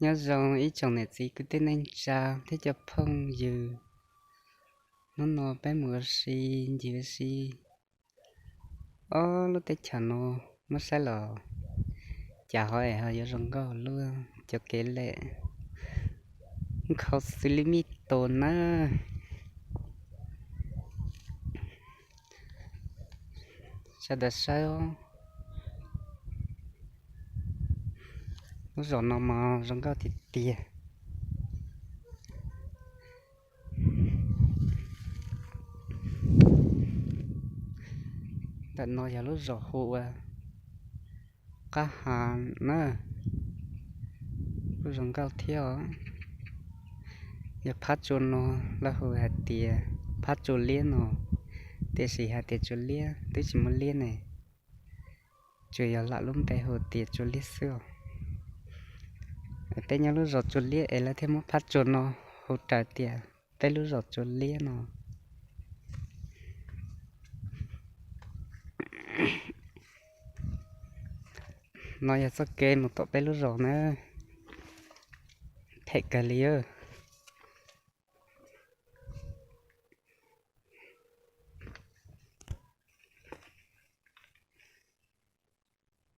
Nyob zoo ib tsoom niam txiv kwv tij neej tsa thiab cov phooj ywg. Hnub no peb mus ua si, ncig ua si ob lub teb chaws no, muab saib los cas ho es ho yuav zoo nkauj luaj cov kev lem, nkhaus xws li mij tus na. Sawv daws saib, lub zos no mas zoo nkauj tiag tiag. Ntawm no yog lub zos hu ua Qab Has na, kuj zoo nkauj thiab os. Yog phab tsua no lawv hu hais tias phab tsua liab no, tiam sis hais tias tsua liab twb tsis muaj liab ne, tsuas yog lam lub npe hu tias tsua liab xwb os. Peb nyob lub zos tsua liab es lawv thiaj muab phab tsua no hu raws tias peb lub zos tsua liab no. No yog txoj kev mus tom peb lub zos na, phem kawg li.